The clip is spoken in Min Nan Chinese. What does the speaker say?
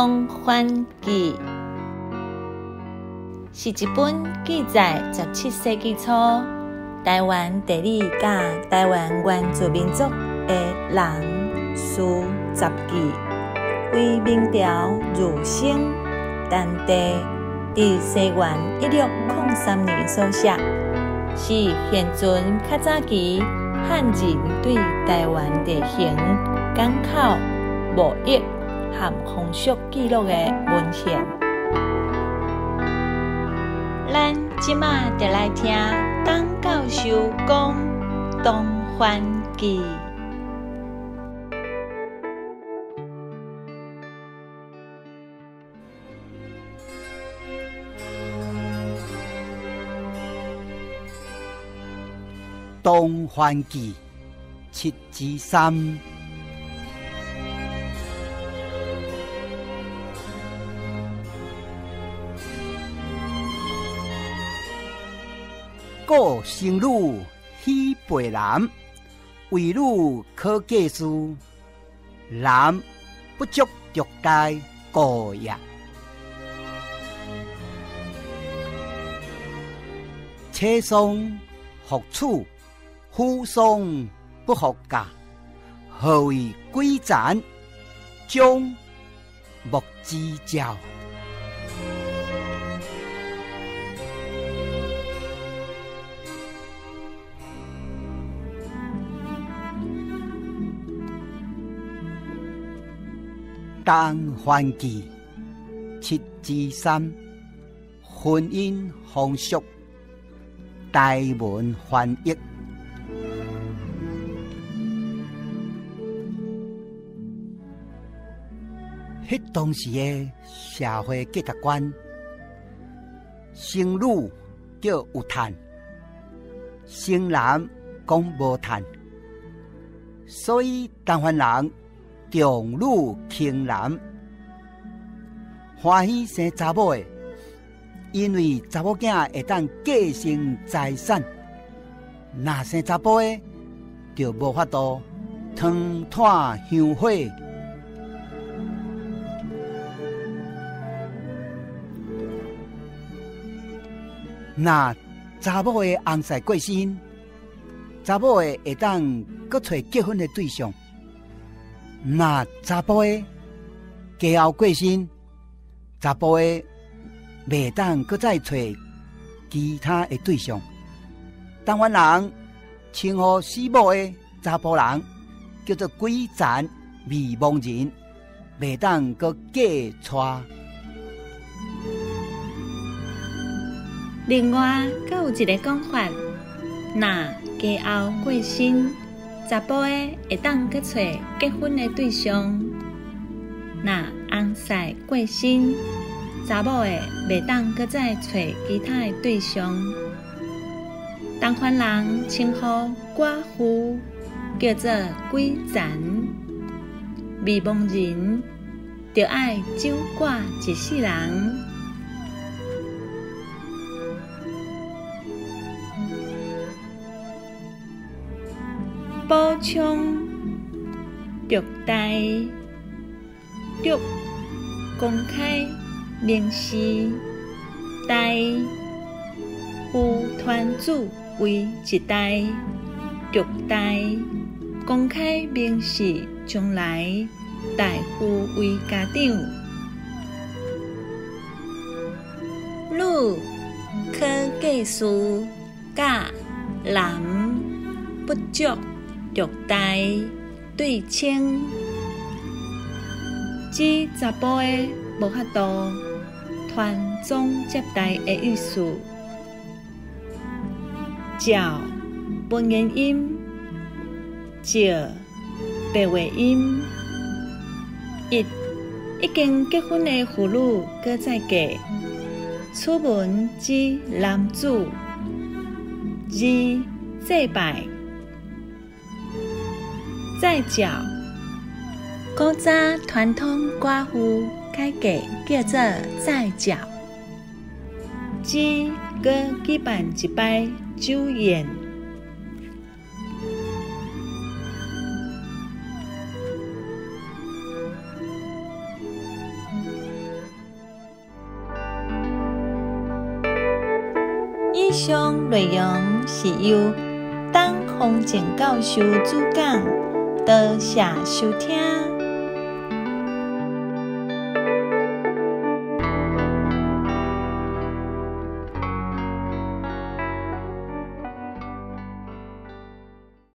东番记》是一本记载17世纪初台湾地理佮台湾原住民族的人事杂记，为明朝儒生陈第佇西元1603年所写，是现存较早期汉人对台湾地形、港口、贸易和风俗记录的文献。咱这马就来听董教授讲《东番记》。《东番记》七之三。故生女喜背男，为女可嫁事，男不足独待故也。车丧复处，夫丧不复嫁，何为鬼残？将莫之兆。东番记七之三，婚姻风俗，台文翻译。彼当时的社会价值观，生女叫有趁，生男讲无趁，所以台湾人重女轻男，欢喜生查某的，因为查某囝会当继承财产；若生查埔的，就无法度汤炭香火。若查某的翁婿过身，查某的会当阁揣结婚的对象；若查埔的嫁后过身，查埔的袂当阁再揣其他的对象。台湾人称呼死某的查埔人叫做鬼残未亡人，袂当阁嫁娶。另外，阁有一个讲法，若嫁后过身，查埔的会当阁揣结婚的对象；若翁婿过身，查某的袂当阁再揣其他的对象。东番人称呼寡妇叫做鬼残，未亡人，就爱守寡一世人。补充独代独公开明示代夫团子为一代独代公开明示将来大夫为家长。女可嫁事佮男不足独代对称，指查埔的无法度传宗接代的意思。照文言音，照白话音。一已经结婚的妇女阁再嫁，此文指男子。二祭拜。再照，古早传统寡妇改嫁叫做再醮，指阁举办一摆酒宴。以上內容是由董宏正教授主講，多謝收聽。